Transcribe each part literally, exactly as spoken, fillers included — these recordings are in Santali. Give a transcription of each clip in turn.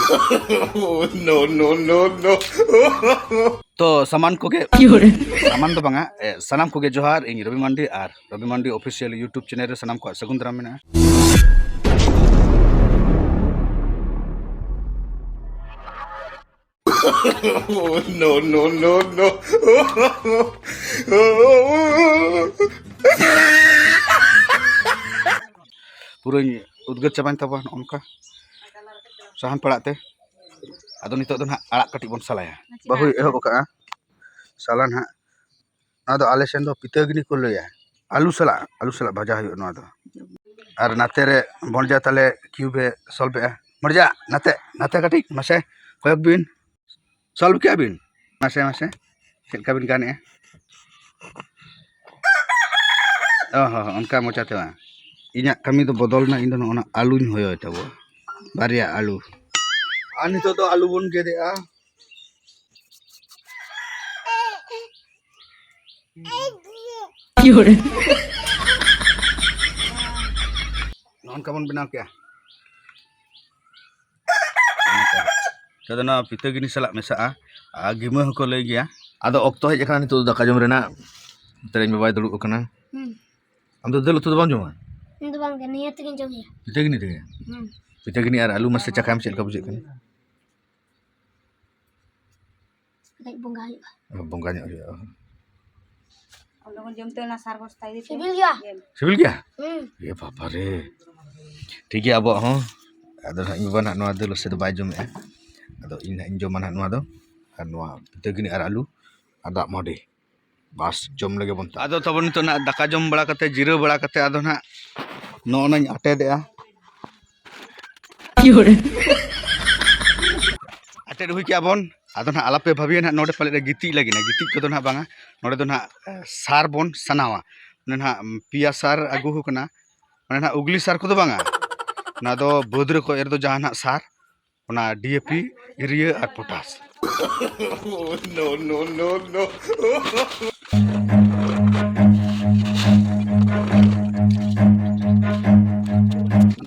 No, no, no, no. ᱛᱚ ᱥᱟᱢᱟᱱ ᱠᱚᱜᱮ, ᱥᱟᱢᱟᱱ ᱫᱚ ᱵᱟᱝᱟ, ᱮ, ᱥᱟᱱᱟᱢ ᱠᱚᱜᱮ ᱡᱚᱦᱟᱨ᱾ ᱤᱧ ᱨᱚᱵᱤ ᱢᱟᱱᱰᱤ, ᱟᱨ ᱨᱚᱵᱤ ᱢᱟᱱᱰᱤ ᱚᱯᱷᱤᱥᱤᱭᱟᱞ YouTube ᱪᱮᱱᱮᱞ ᱨᱮ ᱥᱟᱱᱟᱢ ᱠᱚᱣᱟᱜ ᱥᱟᱹᱜᱩᱱ ᱫᱟᱨᱟᱢ ᱢᱮᱱᱟᱜᱼᱟ᱾ No, no, no, no. ᱯᱩᱨᱟᱹᱧ ᱩᱫᱽᱜᱟᱹᱨ ᱪᱟᱵᱟᱭᱮᱱ ᱛᱟᱵᱚᱱ ᱱᱚᱜᱼᱚ ᱱᱚᱝᱠᱟ ᱥᱟᱦᱟᱱ ᱯᱟᱲᱟᱜ ᱛᱮ᱾ ᱟᱫᱚ ᱱᱤᱛᱚᱜ ᱫᱚ ᱱᱟᱦᱟᱜ ᱟᱲᱟᱜ ᱠᱟᱹᱴᱤᱡ ᱵᱚᱱ ᱥᱟᱞᱟᱭᱟ᱾ ᱵᱟᱹᱦᱩᱭ ᱮᱦᱚᱵ ᱟᱠᱟᱫᱼᱟ ᱥᱟᱞᱟ ᱱᱟᱦᱟᱜ᱾ ᱱᱚᱣᱟ ᱫᱚ ᱟᱞᱮ ᱥᱮᱱ ᱫᱚ ᱯᱤᱛᱟᱹᱜᱤᱱᱤ ᱠᱚ ᱞᱟᱹᱭᱟ᱾ ᱟᱹᱞᱩ ᱥᱟᱞᱟᱜ, ᱟᱹᱞᱩ ᱥᱟᱞᱟᱜ ᱵᱷᱟᱡᱟ ᱦᱩᱭᱩᱜᱼᱟ ᱱᱚᱣᱟ ᱫᱚ᱾ ᱟᱨ ᱱᱟᱛᱮ ᱨᱮ ᱵᱷᱚᱲᱡᱟ ᱛᱟᱞᱮ ᱠᱤᱭᱩᱵᱽ ᱮ ᱥᱚᱞᱵᱷ ᱮᱜᱼᱟ᱾ ᱵᱷᱚᱲᱡᱟ, ᱱᱟᱛᱮ, ᱱᱟᱛᱮ ᱠᱟᱹᱴᱤᱡ ᱢᱟᱥᱮ ᱠᱚᱭᱚᱜ ᱵᱤᱱ᱾ ᱥᱚᱞᱵᱷ ᱠᱮᱜᱼᱟ ᱵᱤᱱ? ᱢᱟᱥᱮ, ᱢᱟᱥᱮ, ᱪᱮᱫ ᱞᱮᱠᱟ ᱵᱤᱱ ᱜᱟᱱᱮᱜᱼᱟ? ᱚ ᱦᱚᱸ, ᱚᱱᱠᱟ ᱢᱚᱪᱟ ᱛᱮ ᱵᱟᱝ᱾ ᱤᱧᱟᱹᱜ ᱠᱟᱹᱢᱤ ᱫᱚ ᱵᱚᱫᱚᱞ ᱮᱱᱟ, ᱤᱧ ᱫᱚ ᱱᱚᱜᱼᱚ ᱱᱟ ᱟᱹᱞᱩᱧ ᱦᱚᱭᱚᱭ ᱛᱟᱵᱚ᱾ ᱵᱟᱨᱭᱟ ᱟᱹᱞᱩ᱾ ᱟᱨ ᱱᱤᱛᱚᱜ ᱫᱚ ᱟᱹᱞᱩ ᱵᱚᱱ ᱜᱮᱫᱮᱜᱼᱟ᱾ ᱱᱚᱜᱼᱚ ᱱᱚᱝᱠᱟ ᱵᱚᱱ ᱵᱮᱱᱟᱣ ᱠᱮᱜᱼᱟ᱾ ᱱᱚᱝᱠᱟ᱾ ᱱᱤᱛᱚᱜ ᱫᱚ ᱱᱚᱣᱟ ᱯᱤᱛᱟᱹᱜᱤᱱᱤ ᱥᱟᱞᱟᱜ ᱢᱮᱥᱟᱜᱼᱟ᱾ ᱟᱨ ᱜᱤᱢᱟᱹ ᱦᱚᱸᱠᱚ ᱞᱟᱹᱭ ᱜᱮᱭᱟ᱾ ᱟᱫᱚ ᱚᱠᱛᱚ ᱦᱮᱡ ᱟᱠᱟᱱᱟ ᱱᱤᱛᱚᱜ ᱫᱚ ᱫᱟᱠᱟ ᱡᱚᱢ ᱨᱮᱱᱟᱜ᱾ ᱱᱚᱛᱮ ᱨᱮ ᱤᱧ ᱵᱟᱵᱟᱭ ᱫᱩᱲᱩᱵ ᱟᱠᱟᱱᱟ᱾ ᱦᱩᱸ᱾ ᱟᱢ ᱫᱚ ᱫᱟᱹᱞ ᱩᱛᱩ ᱫᱚ ᱵᱟᱢ ᱡᱚᱢᱟ? ᱤᱧ ᱫᱚ ᱵᱟᱝ ᱜᱮ, ᱱᱤᱭᱟᱹ ᱛᱮᱜᱤᱧ ᱡᱚᱢ ᱜᱮᱭᱟ᱾ ᱯᱤᱛᱟᱹᱜᱤᱱᱤ ᱛᱮᱜᱮ? ᱦᱩᱸ᱾ ᱯᱤᱛᱟᱹᱜᱤᱱᱤ ᱟᱨ ᱟᱹᱞᱩ ᱢᱟᱥᱮ ᱪᱟᱠᱷᱟᱭ ᱢᱮ, ᱪᱮᱫ ᱞᱮᱠᱟ ᱵᱩᱡᱷᱟᱹᱜ ᱠᱟᱱᱟ? ᱠᱟᱹᱴᱤᱡ ᱵᱚᱸᱜᱟ ᱦᱩᱭᱩᱜᱼᱟ᱾ ᱵᱚᱸᱜᱟ ᱧᱚᱜ ᱦᱩᱭᱩᱜᱼᱟ᱾ ᱚᱸᱰᱮ ᱠᱷᱚᱱ ᱡᱚᱢ ᱛᱮ ᱚᱱᱟ ᱥᱟᱨ ᱵᱚᱥᱛᱟ ᱤᱫᱤ ᱛᱮ᱾ ᱥᱤᱵᱤᱞ ᱜᱮᱭᱟ᱾ ᱥᱤᱵᱤᱞ ᱜᱮᱭᱟ? ᱦᱩᱸ᱾ ᱮ ᱵᱟᱵᱟ ᱨᱮ᱾ ᱴᱷᱤᱠ ᱜᱮᱭᱟ, ᱟᱵᱚᱣᱟᱜ ᱦᱚᱸ᱾ ᱟᱫᱚ ᱱᱟᱦᱟᱜ ᱤᱧ ᱵᱟᱵᱟ ᱱᱟᱦᱟᱜ ᱱᱚᱣᱟ ᱫᱟᱹᱞ ᱨᱟᱥᱮ ᱫᱚ ᱵᱟᱭ ᱡᱚᱢᱮᱜᱼᱟ᱾ ᱟᱫᱚ ᱤᱧ ᱱᱟᱦᱟᱜ ᱤᱧ ᱡᱚᱢᱟ ᱱᱟᱦᱟᱜ ᱱᱚᱣᱟ ᱫᱚ᱾ ᱟᱨ ᱱᱚᱣᱟ ᱯᱤᱛᱟᱹᱜᱤᱱᱤ ᱟᱨ ᱟᱹᱞᱩ ᱟᱨ ᱫᱟᱜ ᱢᱟᱹᱰᱤ᱾ ᱵᱟᱥ, ᱡᱚᱢ ᱞᱮᱜᱮ ᱵᱚᱱ ᱛᱟ᱾ ᱟᱫᱚ ᱛᱟᱵᱚᱱ ᱱᱤᱛᱚᱜ ᱱᱟᱦᱟᱜ ᱫᱟᱠᱟ ᱡᱚᱢ ᱵᱟᱲᱟ ᱠᱟᱛᱮ, ᱡᱤᱨᱟᱹᱣ ᱵᱟᱲᱟ ᱠᱟᱛᱮ, ᱟᱫᱚ ᱱᱟᱦᱟᱜ ᱱᱚᱜᱼᱚ ᱱᱟᱧ ᱟᱴᱮᱫᱮᱜᱼᱟ᱾ ᱟᱴᱮᱫ ᱦᱩᱭ ᱠᱮᱜᱼᱟ ᱵᱚᱱ᱾ ᱟᱫᱚ ᱱᱟᱦᱟᱜ ᱟᱞᱚᱯᱮ ᱵᱷᱟᱹᱵᱤᱭᱟ ᱱᱟᱦᱟᱜ ᱱᱚᱰᱮ ᱯᱟᱞᱮᱫ ᱮ ᱜᱤᱛᱤᱡ ᱞᱟᱹᱜᱤᱫ᱾ ᱜᱤᱛᱤᱡ ᱠᱚᱫᱚ ᱱᱟᱦᱟᱜ ᱵᱟᱝᱟ᱾ ᱱᱚᱰᱮ ᱫᱚ ᱱᱟᱦᱟᱜ, ᱮ, ᱥᱟᱨ ᱵᱚᱱ ᱥᱟᱱᱟᱣᱟ᱾ ᱚᱱᱟ ᱱᱟᱦᱟᱜ, ᱩᱢ, ᱯᱮᱭᱟ ᱥᱟᱨ ᱟᱹᱜᱩ ᱟᱠᱟᱱᱟ᱾ ᱚᱱᱟ ᱱᱟᱦᱟᱜ ᱩᱜᱽᱞᱤ ᱥᱟᱨ ᱠᱚᱫᱚ ᱵᱟᱝᱟ᱾ ᱚᱱᱟ ᱫᱚ ᱵᱟᱹᱫᱽ ᱨᱮᱠᱚ ᱮᱨ ᱫᱚ ᱡᱟᱦᱟᱸ ᱱᱟᱦᱟᱜ ᱥᱟᱨ, ᱚᱱᱟ ᱰᱤ ᱮ ᱯᱤ, ᱤᱭᱩᱨᱤᱭᱟ ᱟᱨ potash. No, no, no, no.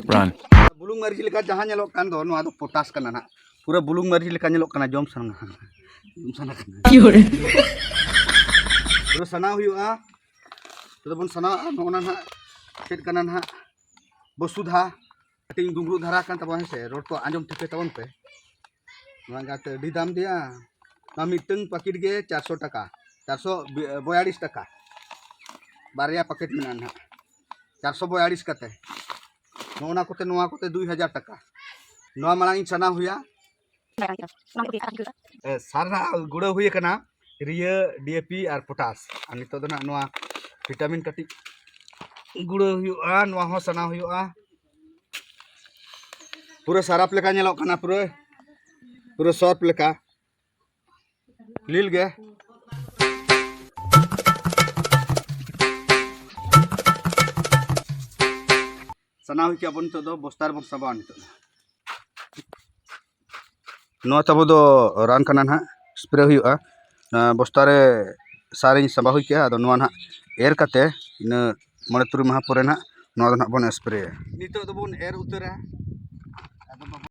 Run. ᱵᱩᱞᱩᱝ ᱢᱟᱹᱨᱤᱪ ᱞᱮᱠᱟ ᱡᱟᱦᱟᱸ ᱧᱮᱞᱚᱜ ᱠᱟᱱ ᱫᱚ, ᱱᱚᱣᱟ ᱫᱚ ᱯᱚᱴᱟᱥ ᱠᱟᱱᱟ ᱱᱟᱦᱟᱜ᱾ ᱯᱩᱨᱟᱹ ᱵᱩᱞᱩᱝ ᱢᱟᱹᱨᱤᱪ ᱞᱮᱠᱟ ᱧᱮᱞᱚᱜ ᱠᱟᱱᱟ, ᱡᱚᱢ ᱥᱟᱱᱟ, ᱡᱚᱢ ᱥᱟᱱᱟ ᱠᱟᱱᱟ᱾ ᱯᱩᱨᱟᱹ ᱥᱟᱱᱟᱣ ᱦᱩᱭᱩᱜᱼᱟ᱾ ᱛᱚᱵᱮ ᱵᱚᱱ ᱥᱟᱱᱟᱣᱟ᱾ ᱱᱚᱜᱼᱚ ᱱᱟ ᱱᱟᱦᱟᱜ ᱪᱮᱫ ᱠᱟᱱᱟ ᱱᱟᱦᱟᱜ? ᱵᱚᱥᱩᱫᱷᱟ᱾ ᱠᱟᱹᱴᱤᱡ ᱤᱧ ᱫᱩᱢᱵᱽᱲᱩ ᱫᱷᱟᱨᱟ ᱠᱟᱱ ᱛᱟᱵᱚᱱᱟ, ᱦᱮᱸ ᱥᱮ? ᱨᱚᱲ ᱠᱚ ᱟᱸᱡᱚᱢ ᱴᱷᱤᱠᱟᱹ ᱛᱟᱵᱚᱱ ᱯᱮ᱾ ᱱᱚᱣᱟ ᱜᱟᱛᱮ ᱟᱹᱰᱤ ᱫᱟᱢ ᱫᱮᱭᱟ᱾ ᱱᱚᱣᱟ ᱢᱤᱫᱴᱟᱝ ᱯᱟᱹᱠᱤᱴ ᱜᱮ ᱪᱟᱨᱥᱚ ᱴᱟᱠᱟ, ᱪᱟᱨᱥᱚ ᱵᱚᱭᱟᱞᱤᱥ ᱴᱟᱠᱟ᱾ ᱵᱟᱨᱭᱟ ᱯᱟᱹᱠᱤᱴ ᱢᱮᱱᱟᱜᱼᱟ ᱱᱟᱦᱟᱜ, ᱪᱟᱨᱥᱚ ᱵᱚᱭᱟᱞᱤᱥ ᱠᱟᱛᱮ᱾ ᱱᱚᱜᱼᱚ ᱱᱟ ᱠᱚᱛᱮ, ᱱᱚᱣᱟ ᱠᱚᱛᱮ ᱫᱩᱭ ᱦᱟᱡᱟᱨ ᱴᱟᱠᱟ᱾ ᱱᱚᱣᱟ ᱢᱟᱲᱟᱝ ᱤᱧ ᱥᱟᱱᱟᱣ ᱦᱩᱭᱟ᱾ ᱮ, ᱥᱟᱨ ᱱᱟᱜ ᱜᱩᱲᱟᱹᱣ ᱦᱩᱭ ᱟᱠᱟᱱᱟ, ᱤᱭᱩᱨᱤᱭᱟᱹ, ᱰᱤ ᱮ ᱯᱤ ᱟᱨ ᱯᱚᱴᱟᱥ᱾ ᱟᱨ ᱱᱤᱛᱚᱜ ᱫᱚ ᱱᱟᱜ ᱱᱚᱣᱟ ᱵᱷᱤᱴᱟᱢᱤᱱ ᱠᱟᱹᱴᱤᱡ ᱜᱩᱲᱟᱹᱣ ᱦᱩᱭᱩᱜᱼᱟ, ᱱᱚᱣᱟ ᱦᱚᱸ ᱥᱟᱱᱟᱣ ᱦᱩᱭᱩᱜᱼᱟ᱾ ᱯᱩᱨᱟᱹ ᱥᱟᱨᱟᱯ ᱞᱮᱠᱟ ᱧᱮᱞᱚᱜ ᱠᱟᱱᱟ, ᱯᱩᱨᱟᱹ, ᱯᱩᱨᱟᱹ ᱥᱚᱨᱯ ᱞᱮᱠᱟ᱾ ᱞᱤᱞ ᱜᱮ᱾ ᱥᱟᱱᱟᱣ ᱦᱩᱭ ᱠᱮᱜᱼᱟ ᱵᱚᱱ, ᱱᱤᱛᱚᱜ ᱫᱚ ᱵᱚᱥᱛᱟ ᱨᱮᱵᱚᱱ ᱥᱟᱸᱵᱟᱣᱟ ᱱᱤᱛᱚᱜ ᱫᱚ᱾ ᱱᱚᱣᱟ ᱛᱟᱵᱚ ᱫᱚ ᱨᱟᱱ ᱠᱟᱱᱟ ᱱᱟᱦᱟᱜ, ᱥᱯᱨᱮ ᱦᱩᱭᱩᱜᱼᱟ᱾ ᱱᱚᱣᱟ ᱵᱚᱥᱛᱟ ᱨᱮ ᱥᱟᱨ ᱤᱧ ᱥᱟᱸᱵᱟᱣ ᱦᱩᱭ ᱠᱮᱜᱼᱟ, ᱟᱫᱚ ᱱᱚᱣᱟ ᱱᱟᱦᱟᱜ ᱮᱨ ᱠᱟᱛᱮ ᱤᱱᱟᱹ ᱢᱚᱬᱮ ᱛᱩᱨᱩᱭ ᱢᱟᱦᱟ ᱯᱚᱨᱮ ᱱᱟᱦᱟᱜ ᱱᱚᱣᱟ ᱫᱚ ᱱᱟᱦᱟᱜ ᱵᱚᱱ ᱥᱯᱨᱮᱭᱟ᱾ ᱱᱤᱛᱚᱜ ᱫᱚᱵᱚᱱ ᱮᱨ ᱩᱛᱟᱹᱨᱟ᱾ ᱟᱫᱚ ᱵᱟᱵᱟ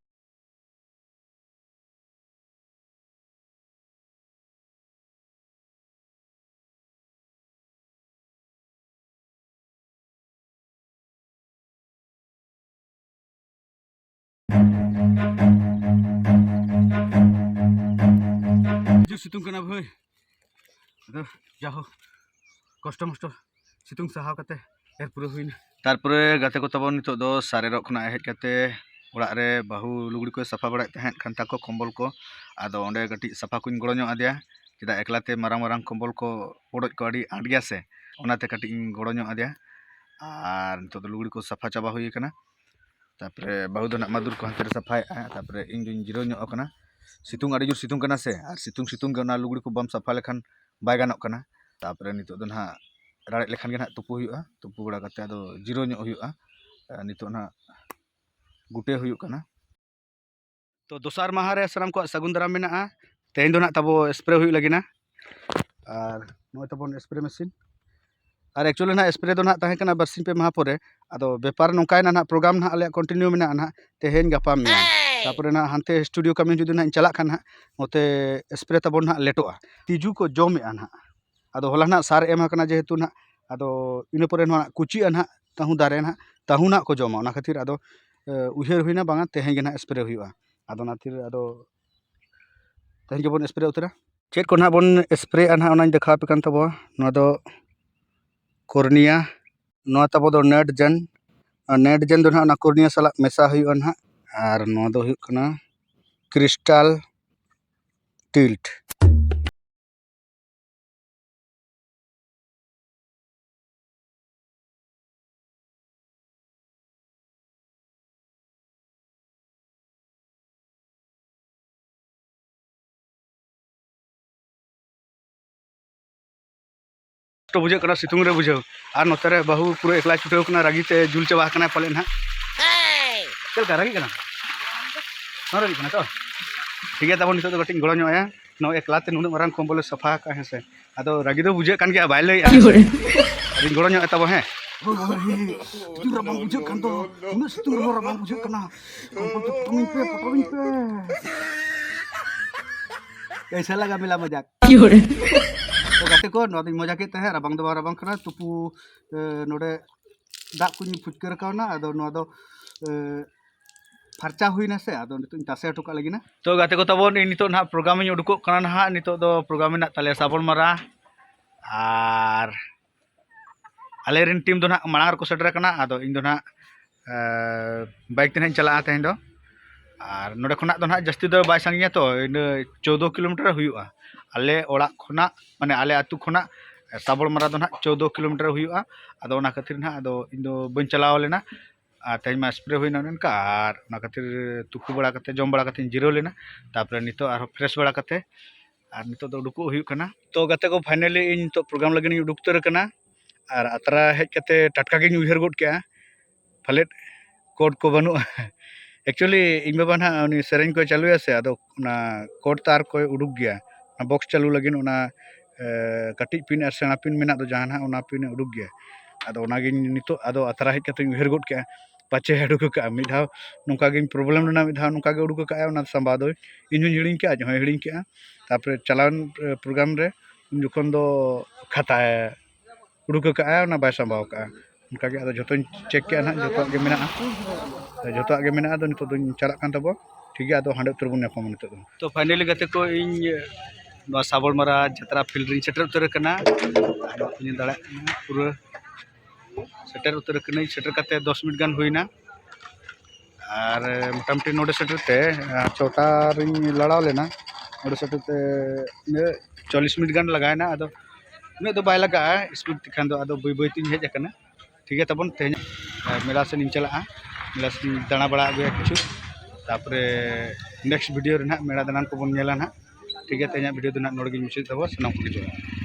ᱦᱤᱡᱩᱜ ᱥᱤᱛᱩᱝ ᱠᱟᱱᱟ ᱵᱷᱟᱹᱭ᱾ ᱟᱫᱚ ᱡᱟᱦᱳ, ᱠᱚᱥᱴᱚ ᱢᱚᱥᱴᱚ ᱥᱤᱛᱩᱝ ᱥᱟᱦᱟᱣ ᱠᱟᱛᱮ ᱮᱨ ᱯᱩᱨᱟᱹᱣ ᱦᱩᱭᱱᱟ᱾ ᱛᱟᱨᱯᱚᱨᱮ ᱜᱟᱛᱮ ᱠᱚ ᱛᱟᱵᱚᱱ, ᱱᱤᱛᱚᱜ ᱫᱚ ᱥᱟᱨᱮᱨᱚᱜ ᱠᱷᱚᱱᱟᱜ ᱦᱮᱡ ᱠᱟᱛᱮ ᱚᱲᱟᱜ ᱨᱮ ᱵᱟᱹᱦᱩ ᱞᱩᱜᱽᱲᱤ ᱠᱚᱭ ᱥᱟᱯᱷᱟ ᱵᱟᱲᱟᱭᱮᱫ ᱛᱟᱦᱮᱸᱫ, ᱠᱷᱟᱱᱛᱟ ᱠᱚ, ᱠᱚᱢᱵᱚᱞ ᱠᱚ᱾ ᱟᱫᱚ ᱚᱸᱰᱮ ᱠᱟᱹᱴᱤᱡ ᱥᱟᱯᱷᱟ ᱠᱚᱧ ᱜᱚᱲᱚ ᱧᱚᱜ ᱟᱫᱮᱭᱟ, ᱪᱮᱫᱟᱜ ᱮᱠᱞᱟ ᱛᱮ ᱢᱟᱨᱟᱝ ᱢᱟᱨᱟᱝ ᱠᱚᱢᱵᱚᱞ ᱠᱚ ᱯᱚᱰᱚᱡ ᱠᱚ ᱟᱹᱰᱤ ᱟᱸᱴ ᱜᱮᱭᱟ ᱥᱮ, ᱚᱱᱟᱛᱮ ᱠᱟᱹᱴᱤᱡ ᱤᱧ ᱜᱚᱲᱚ ᱧᱚᱜ ᱟᱫᱮᱭᱟ᱾ ᱟᱨ ᱱᱤᱛᱚᱜ ᱫᱚ ᱞᱩᱜᱽᱲᱤ ᱠᱚ ᱥᱟᱯᱷᱟ ᱪᱟᱵᱟ ᱦᱩᱭ ᱟᱠᱟᱱᱟ᱾ ᱛᱟᱨᱯᱚᱨᱮ ᱵᱟᱹᱦᱩ ᱫᱚ ᱱᱟᱜ ᱢᱟᱫᱩᱨ ᱠᱚ ᱦᱟᱱᱛᱮ ᱨᱮ ᱥᱟᱯᱷᱟᱭᱮᱫᱼᱟ᱾ ᱛᱟᱨᱯᱚᱨᱮ ᱤᱧ ᱫᱩᱧ ᱡᱤᱨᱟᱹᱣ ᱧᱚᱜ ᱟᱠᱟᱱᱟ᱾ ᱥᱤᱛᱩᱝ ᱟᱹᱰᱤ ᱡᱳᱨ ᱥᱤᱛᱩᱝ ᱠᱟᱱᱟ ᱥᱮ, ᱟᱨ ᱥᱤᱛᱩᱝ ᱥᱤᱛᱩᱝ ᱜᱮ ᱚᱱᱟ ᱞᱩᱜᱽᱲᱤ ᱠᱚ ᱵᱟᱢ ᱥᱟᱯᱷᱟ ᱞᱮᱠᱷᱟᱱ ᱵᱟᱭ ᱜᱟᱱᱚᱜ ᱠᱟᱱᱟ᱾ ᱛᱟᱨᱯᱚᱨᱮ ᱱᱤᱛᱚᱜ ᱫᱚ ᱱᱟᱦᱟᱜ ᱨᱟᱲᱮᱡ ᱞᱮᱠᱷᱟᱱ ᱜᱮ ᱱᱟᱦᱟᱜ ᱛᱩᱯᱩ ᱦᱩᱭᱩᱜᱼᱟ, ᱛᱩᱯᱩ ᱵᱟᱲᱟ ᱠᱟᱛᱮ ᱟᱫᱚ ᱡᱤᱨᱟᱹᱣ ᱧᱚᱜ ᱦᱩᱭᱩᱜᱼᱟ᱾ ᱟᱨ ᱱᱤᱛᱚᱜ ᱱᱟᱦᱟᱜ ᱜᱩᱴᱮ ᱦᱩᱭᱩᱜ ᱠᱟᱱᱟ᱾ ᱛᱚ ᱫᱚᱥᱟᱨ ᱢᱟᱦᱟ ᱨᱮ ᱥᱟᱱᱟᱢ ᱠᱚᱣᱟᱜ ᱥᱟᱹᱜᱩᱱ ᱫᱟᱨᱟᱢ ᱢᱮᱱᱟᱜᱼᱟ᱾ ᱛᱮᱦᱮᱧ ᱫᱚ ᱱᱟᱦᱟᱜ ᱛᱟᱵᱚ ᱥᱯᱨᱮ ᱦᱩᱭᱩᱜ ᱞᱟᱹᱜᱤᱫ ᱱᱟ᱾ ᱟᱨ ᱱᱚᱜᱼᱚᱭ ᱛᱟᱵᱚᱱ ᱥᱯᱨᱮ ᱢᱮᱥᱤᱱ᱾ ᱟᱨ actually ᱱᱟᱦᱟᱜ spray ᱫᱚ ᱱᱟᱦᱟᱜ ᱛᱟᱦᱮᱸ ᱠᱟᱱᱟ ᱵᱟᱨᱥᱤᱧ ᱯᱮ ᱢᱟᱦᱟ ᱯᱚᱨᱮ᱾ ᱟᱫᱚ ᱵᱮᱯᱟᱨ ᱱᱚᱝᱠᱟᱭᱮᱱᱟ ᱱᱟᱦᱟᱜ, program ᱱᱟᱦᱟᱜ ᱟᱞᱮᱭᱟᱜ continue ᱢᱮᱱᱟᱜᱼᱟ ᱱᱟᱦᱟᱜ, ᱛᱮᱦᱮᱧ ᱜᱟᱯᱟ ᱢᱮᱭᱟᱝ᱾ ᱛᱟᱨᱯᱚᱨᱮ ᱱᱟᱦᱟᱜ ᱦᱟᱱᱛᱮ studio ᱠᱟᱹᱢᱤ ᱡᱩᱫᱤ ᱱᱟᱦᱟᱜ ᱤᱧ ᱪᱟᱞᱟᱜ ᱠᱷᱟᱱ ᱱᱟᱦᱟᱜ, ᱱᱚᱛᱮ spray ᱛᱟᱵᱚᱱ ᱱᱟᱦᱟᱜ ᱞᱮᱴᱚᱜᱼᱟ, ᱛᱤᱡᱩ ᱠᱚ ᱡᱚᱢᱮᱜᱼᱟ ᱱᱟᱦᱟᱜ᱾ ᱟᱫᱚ ᱦᱚᱞᱟ ᱱᱟᱦᱟᱜ ᱥᱟᱨ ᱮᱢ ᱟᱠᱟᱱᱟ ᱡᱮᱦᱮᱛᱩ ᱱᱟᱦᱟᱜ, ᱟᱫᱚ ᱤᱱᱟᱹ ᱯᱚᱨᱮ ᱱᱚᱣᱟ ᱠᱩᱪᱤᱜᱼᱟ ᱱᱟᱦᱟᱜ, ᱛᱟᱹᱦᱩ ᱫᱟᱨᱮ ᱱᱟᱦᱟᱜ, ᱛᱟᱹᱦᱩ ᱱᱟᱦᱟᱜ ᱠᱚ ᱡᱚᱢᱟ᱾ ᱚᱱᱟ ᱠᱷᱟᱹᱛᱤᱨ ᱟᱫᱚ, ᱮ, ᱩᱭᱦᱟᱹᱨ ᱦᱩᱭᱱᱟ ᱵᱟᱝᱟ ᱛᱮᱦᱮᱧ ᱜᱮ ᱱᱟᱦᱟᱜ spray ᱦᱩᱭᱩᱜᱼᱟ᱾ ᱟᱫᱚ ᱚᱱᱟ ᱠᱷᱟᱹᱛᱤᱨ ᱟᱫᱚ ᱛᱮᱦᱮᱧ ᱜᱮᱵᱚᱱ spray ᱩᱛᱟᱹᱨᱟ᱾ ᱪᱮᱫ ᱠᱚ ᱱᱟᱦᱟᱜ ᱵᱚᱱ sprayᱟ ᱱᱟᱦᱟᱜ, ᱚᱱᱟᱧ ᱫᱮᱠᱷᱟᱣ ᱟᱯᱮ ᱠᱟᱱ ᱛᱟᱵᱚᱣᱟ᱾ ᱱᱚᱣᱟ ᱫᱚ ᱠᱚᱨᱱᱤᱭᱟ, ᱱᱚᱣᱟ ᱛᱟᱵᱚ ᱫᱚ ᱱᱮᱴ ᱡᱮᱱ᱾ ᱟᱨ ᱱᱮᱴ ᱡᱮᱱ ᱫᱚ ᱱᱟᱦᱟᱜ ᱚᱱᱟ ᱠᱚᱨᱱᱤᱭᱟ ᱥᱟᱞᱟᱜ ᱢᱮᱥᱟ ᱦᱩᱭᱩᱜᱼᱟ ᱱᱟᱦᱟᱜ᱾ ᱟᱨ ᱱᱚᱣᱟ ᱫᱚ ᱦᱩᱭᱩᱜ ᱠᱟᱱᱟ ᱠᱨᱤᱥᱴᱟᱞ ᱴᱤᱞᱴ᱾ ᱠᱚᱥᱴᱚ ᱵᱩᱡᱷᱟᱹᱜ ᱠᱟᱱᱟ, ᱥᱤᱛᱩᱝ ᱨᱮ ᱵᱩᱡᱷᱟᱹᱣ᱾ ᱟᱨ ᱱᱚᱛᱮ ᱨᱮ ᱵᱟᱹᱦᱩ ᱯᱩᱨᱟᱹ ᱮᱠᱞᱟᱭ ᱪᱷᱩᱴᱟᱹᱣ ᱠᱟᱱᱟ, ᱨᱟᱹᱜᱤ ᱛᱮ ᱡᱩᱞ ᱪᱟᱵᱟ ᱟᱠᱟᱱᱟᱭ ᱯᱟᱞᱮᱫ ᱱᱟᱦᱟᱜ᱾ ᱪᱮᱫ ᱞᱮᱠᱟ, ᱨᱟᱹᱜᱤᱜ ᱠᱟᱱᱟ? ᱵᱟᱝ ᱨᱟᱹᱜᱤᱜ ᱠᱟᱱᱟ ᱛᱚ? ᱴᱷᱤᱠ ᱜᱮᱭᱟ, ᱛᱟᱵᱚᱱ ᱱᱤᱛᱚᱜ ᱫᱚ ᱠᱟᱹᱴᱤᱡ ᱤᱧ ᱜᱚᱲᱚ ᱧᱚᱜ ᱟᱭᱟ᱾ ᱱᱚᱣᱟ ᱮᱠᱞᱟ ᱛᱮ ᱱᱩᱱᱟᱹᱜ ᱢᱟᱨᱟᱝ ᱠᱚᱢᱵᱚᱞᱮ ᱥᱟᱯᱷᱟ ᱟᱠᱟᱫᱼᱟ, ᱦᱮᱸ ᱥᱮ? ᱟᱫᱚ ᱨᱟᱹᱜᱤ ᱫᱚ ᱵᱩᱡᱷᱟᱹᱜ ᱠᱟᱱ ᱜᱮᱭᱟ, ᱵᱟᱭ ᱞᱟᱹᱭᱮᱫᱼᱟ, ᱦᱮᱸ ᱥᱮ? ᱟᱫᱚᱧ ᱜᱚᱲᱚ ᱧᱚᱜ ᱟᱭ ᱛᱟᱵᱚ, ᱦᱮᱸ? ᱦᱳᱭ, ᱦᱳᱭ, ᱦᱳᱭ, ᱥᱤᱛᱩᱝ ᱨᱟᱵᱟᱝ ᱵᱩᱡᱷᱟᱹᱜ ᱠᱟᱱ ᱫᱚ, ᱩᱱᱟᱹᱜ ᱥᱤᱛᱩᱝ ᱨᱮᱦᱚᱸ ᱨᱟᱵᱟᱝ ᱵᱩᱡᱷᱟᱹᱜ ᱠᱟᱱᱟ᱾ ᱠᱚᱢᱵᱚᱞ ᱛᱮ ᱯᱚᱴᱚᱢᱤᱧ ᱯᱮ, ᱯᱚᱴᱚᱢᱤᱧ ᱯᱮ᱾ ᱠᱮᱥᱟ ᱞᱟᱜᱟ ᱢᱮᱞᱟ ᱢᱟᱡᱟᱠ? ᱛᱚ ᱜᱟᱛᱮ ᱠᱚ, ᱱᱚᱣᱟ ᱫᱚᱧ ᱢᱚᱡᱟ ᱠᱮᱫ ᱛᱟᱦᱮᱸᱫ, ᱨᱟᱵᱟᱝ ᱫᱚ ᱵᱟᱝ ᱨᱟᱵᱟᱝ ᱠᱟᱱᱟ, ᱛᱩᱯᱩ, ᱮ, ᱱᱚᱰᱮ ᱫᱟᱜ ᱠᱚᱧ ᱯᱷᱩᱪᱠᱟᱹ ᱨᱟᱠᱟᱣᱱᱟ᱾ ᱟᱫᱚ ᱱᱚᱣᱟ ᱫᱚ, ᱮ, ᱯᱷᱟᱨᱪᱟ ᱦᱩᱭᱱᱟ ᱥᱮ, ᱟᱫᱚ ᱱᱤᱛᱚᱜ ᱤᱧ ᱛᱟᱥᱮ ᱦᱚᱴᱚ ᱠᱟᱜ ᱞᱟᱹᱜᱤᱫ ᱱᱟ᱾ ᱛᱚ ᱜᱟᱛᱮ ᱠᱚ ᱛᱟᱵᱚᱱ, ᱤᱧ ᱱᱤᱛᱚᱜ ᱱᱟᱦᱟᱜ program ᱤᱧ ᱩᱰᱩᱠᱚᱜ ᱠᱟᱱᱟ ᱱᱟᱦᱟᱜ᱾ ᱱᱤᱛᱚᱜ ᱫᱚ program ᱢᱮᱱᱟᱜ ᱛᱟᱞᱮᱭᱟ ᱥᱟᱵᱚᱱ ᱢᱟᱨᱟ, ᱟᱨ ᱟᱞᱮ ᱨᱮᱱ team ᱫᱚ ᱱᱟᱦᱟᱜ ᱢᱟᱲᱟᱝ ᱨᱮᱠᱚ ᱥᱮᱴᱮᱨ ᱟᱠᱟᱱᱟ᱾ ᱟᱫᱚ ᱤᱧ ᱫᱚ ᱱᱟᱦᱟᱜ, ᱮ, bike ᱛᱮ ᱱᱟᱦᱟᱜ ᱤᱧ ᱪᱟᱞᱟᱜᱼᱟ ᱛᱮᱦᱮᱧ ᱫᱚ᱾ ᱟᱨ ᱱᱚᱰᱮ ᱠᱷᱚᱱᱟᱜ ᱫᱚ ᱱᱟᱦᱟᱜ ᱡᱟᱹᱥᱛᱤ ᱫᱚ ᱵᱟᱭ ᱥᱟᱺᱜᱤᱧᱟ ᱛᱚ, ᱤᱱᱟᱹ ᱪᱳᱫᱽᱫᱳ kilometer ᱦᱩᱭᱩᱜᱼᱟ᱾ ᱟᱞᱮ ᱚᱲᱟᱜ ᱠᱷᱚᱱᱟᱜ, ᱢᱟᱱᱮ ᱟᱞᱮ ᱟᱹᱛᱩ ᱠᱷᱚᱱᱟᱜ ᱥᱟᱵᱚᱱ ᱢᱟᱨᱟ ᱫᱚ ᱱᱟᱦᱟᱜ ᱪᱳᱫᱽᱫᱳ kilometer ᱦᱩᱭᱩᱜᱼᱟ᱾ ᱟᱫᱚ ᱚᱱᱟ ᱠᱷᱟᱹᱛᱤᱨ ᱱᱟᱦᱟᱜ ᱟᱫᱚ ᱤᱧ ᱫᱚ ᱵᱟᱹᱧ ᱪᱟᱞᱟᱣ ᱞᱮᱱᱟ᱾ ᱟᱨ ᱛᱮᱦᱮᱧ ᱢᱟ spray ᱦᱩᱭᱱᱟ ᱚᱱᱮ ᱚᱱᱠᱟ, ᱟᱨ ᱚᱱᱟ ᱠᱷᱟᱹᱛᱤᱨ ᱛᱩᱯᱩ ᱵᱟᱲᱟ ᱠᱟᱛᱮ, ᱡᱚᱢ ᱵᱟᱲᱟ ᱠᱟᱛᱮᱧ ᱡᱤᱨᱟᱹᱣ ᱞᱮᱱᱟ᱾ ᱛᱟᱨᱯᱚᱨᱮ ᱱᱤᱛᱚᱜ ᱟᱨᱦᱚᱸ fresh ᱵᱟᱲᱟ ᱠᱟᱛᱮ ᱟᱨ ᱱᱤᱛᱚᱜ ᱫᱚ ᱩᱰᱩᱠᱚᱜ ᱦᱩᱭᱩᱜ ᱠᱟᱱᱟ᱾ ᱛᱚ ᱜᱟᱛᱮ ᱠᱚ, finally ᱤᱧ ᱱᱤᱛᱚᱜ program ᱞᱟᱹᱜᱤᱫ ᱤᱧ ᱩᱰᱩᱠ ᱩᱛᱟᱹᱨ ᱟᱠᱟᱱᱟ᱾ ᱟᱨ ᱟᱛᱨᱟ ᱦᱮᱡ ᱠᱟᱛᱮ ᱴᱟᱴᱠᱟ ᱜᱤᱧ ᱩᱭᱦᱟᱹᱨ ᱜᱚᱫ ᱠᱮᱜᱼᱟ, ᱯᱟᱞᱮᱫ coat ᱠᱚ ᱵᱟᱹᱱᱩᱜᱼᱟ᱾ Actually ᱤᱧ ᱵᱟᱵᱟ ᱱᱟᱦᱟᱜ ᱩᱱᱤ ᱥᱮᱨᱮᱧ ᱠᱚᱭ ᱪᱟᱹᱞᱩᱭᱟ ᱥᱮ, ᱟᱫᱚ ᱚᱱᱟ coat ᱛᱟᱨ ᱠᱚᱭ ᱩᱰᱩᱠ ᱜᱮᱭᱟ, ᱚᱱᱟ box ᱪᱟᱹᱞᱩ ᱞᱟᱹᱜᱤᱫ ᱚᱱᱟ ᱠᱟᱹᱴᱤᱡ ᱯᱤᱱ ᱟᱨ ᱥᱮᱬᱟ ᱯᱤᱱ ᱢᱮᱱᱟᱜ ᱫᱚ ᱡᱟᱦᱟᱸ ᱱᱟᱦᱟᱜ, ᱚᱱᱟ ᱯᱤᱱ ᱮ ᱩᱰᱩᱠ ᱜᱮᱭᱟ᱾ ᱟᱫᱚ ᱚᱱᱟᱜᱤᱧ ᱱᱤᱛᱚᱜ ᱟᱫᱚ ᱟᱛᱨᱟ ᱦᱮᱡ ᱠᱟᱛᱮᱧ ᱩᱭᱦᱟᱹᱨ ᱜᱚᱫ ᱠᱮᱜᱼᱟ, ᱯᱟᱪᱮ ᱩᱰᱩᱠ ᱟᱠᱟᱜᱼᱟ᱾ ᱢᱤᱫ ᱫᱷᱟᱣ ᱱᱚᱝᱠᱟ ᱜᱤᱧ problem ᱞᱮᱱᱟ, ᱢᱤᱫ ᱫᱷᱟᱣ ᱱᱚᱝᱠᱟ ᱜᱮ ᱩᱰᱩᱠ ᱟᱠᱟᱜᱼᱟᱭ ᱚᱱᱟ ᱥᱟᱢᱵᱟᱣ ᱫᱚ᱾ ᱤᱧ ᱦᱚᱸᱧ ᱦᱤᱲᱤᱧ ᱠᱮᱜᱼᱟ, ᱟᱡ ᱦᱚᱸᱭ ᱦᱤᱲᱤᱧ ᱠᱮᱜᱼᱟ᱾ ᱛᱟᱨᱯᱚᱨᱮ ᱪᱟᱞᱟᱣᱮᱱ program ᱨᱮ ᱩᱱ ᱡᱚᱠᱷᱚᱱ ᱫᱚ ᱠᱷᱟᱛᱟᱭ ᱩᱰᱩᱠ ᱟᱠᱟᱜᱼᱟ, ᱚᱱᱟ ᱵᱟᱭ ᱥᱟᱢᱵᱟᱣ ᱟᱠᱟᱜᱼᱟ᱾ ᱚᱱᱠᱟᱜᱮ ᱟᱫᱚ ᱡᱷᱚᱛᱚᱧ check ᱠᱮᱜᱼᱟ ᱱᱟᱦᱟᱜ, ᱡᱷᱚᱛᱚᱣᱟᱜ ᱜᱮ ᱢᱮᱱᱟᱜᱼᱟ᱾ ᱡᱷᱚᱛᱚᱣᱟᱜ ᱜᱮ ᱢᱮᱱᱟᱜᱼᱟ᱾ ᱟᱫᱚ ᱱᱤᱛᱚᱜ ᱫᱚᱧ ᱪᱟᱞᱟᱜ ᱠᱟᱱ ᱛᱟᱵᱚ᱾ ᱴᱷᱤᱠ ᱜᱮᱭᱟ, ᱟᱫᱚ ᱦᱟᱸᱰᱮ ᱩᱛᱟᱹᱨ ᱵᱚᱱ ᱧᱟᱯᱟᱢᱟ ᱱᱤᱛᱚᱜ ᱫᱚ᱾ ᱛᱚ finally ᱜᱟᱛᱮ ᱠᱚ, ᱤᱧ ᱱᱚᱣᱟ ᱥᱟᱵᱚᱞᱢᱟᱨᱟ ᱡᱟᱛᱨᱟ field ᱨᱤᱧ ᱥᱮᱴᱮᱨ ᱩᱛᱟᱹᱨ ᱟᱠᱟᱱᱟ᱾ ᱟᱨ ᱵᱟᱠᱚ ᱧᱮᱞ ᱫᱟᱲᱮᱭᱟᱜ ᱠᱟᱱᱟ, ᱯᱩᱨᱟᱹ ᱥᱮᱴᱮᱨ ᱩᱛᱟᱹᱨ ᱟᱠᱟᱱᱟᱹᱧ᱾ ᱥᱮᱴᱮᱨ ᱠᱟᱛᱮ ᱫᱚᱥ ᱢᱤᱱᱤᱴ ᱜᱟᱱ ᱦᱩᱭᱱᱟ᱾ ᱟᱨ ᱢᱚᱴᱟᱢᱩᱴᱤ ᱱᱚᱰᱮ ᱥᱮᱴᱮᱨ ᱛᱮ, ᱟᱨ ᱪᱷᱚᱴᱟ ᱨᱤᱧ ᱞᱟᱲᱟᱣ ᱞᱮᱱᱟ᱾ ᱱᱚᱰᱮ ᱥᱮᱴᱮᱨ ᱛᱮ ᱤᱱᱟᱹ ᱪᱚᱞᱞᱤᱥ ᱢᱤᱱᱤᱴ ᱜᱟᱱ ᱞᱟᱜᱟᱣᱮᱱᱟ᱾ ᱟᱫᱚ ᱩᱱᱟᱹᱜ ᱫᱚ ᱵᱟᱭ ᱞᱟᱜᱟᱜᱼᱟ speed ᱛᱮᱠᱷᱟᱱ ᱫᱚ, ᱟᱫᱚ ᱵᱟᱹᱭ ᱵᱟᱹᱭ ᱛᱤᱧ ᱦᱮᱡ ᱟᱠᱟᱱᱟ᱾ ᱴᱷᱤᱠ ᱜᱮᱭᱟ, ᱛᱟᱵᱚᱱ ᱛᱮᱦᱮᱧ ᱢᱮᱞᱟ ᱥᱮᱫ ᱤᱧ ᱪᱟᱞᱟᱜᱼᱟ, ᱢᱮᱞᱟ ᱥᱮᱫ ᱤᱧ ᱫᱟᱬᱟ ᱵᱟᱲᱟ ᱟᱹᱜᱩᱭᱟ ᱠᱤᱪᱷᱩ, ᱛᱟᱨᱯᱚᱨᱮ next video ᱨᱮ ᱱᱟᱦᱟᱜ ᱢᱮᱞᱟ ᱫᱟᱬᱟᱱ ᱠᱚᱵᱚᱱ ᱧᱮᱞᱟ ᱱᱟᱦᱟᱜ᱾ ᱴᱷᱤᱠ ᱜᱮᱭᱟ, ᱛᱮᱦᱮᱧᱟᱜ video ᱫᱚ ᱱᱟᱦᱟᱜ ᱱᱚᱰᱮ ᱜᱤᱧ ᱢᱩᱪᱟᱹᱫ ᱛᱟᱵᱚᱱᱟ᱾ ᱥᱟᱱᱟᱢ ᱠᱚᱜᱮ ᱡᱚᱦᱟᱨ᱾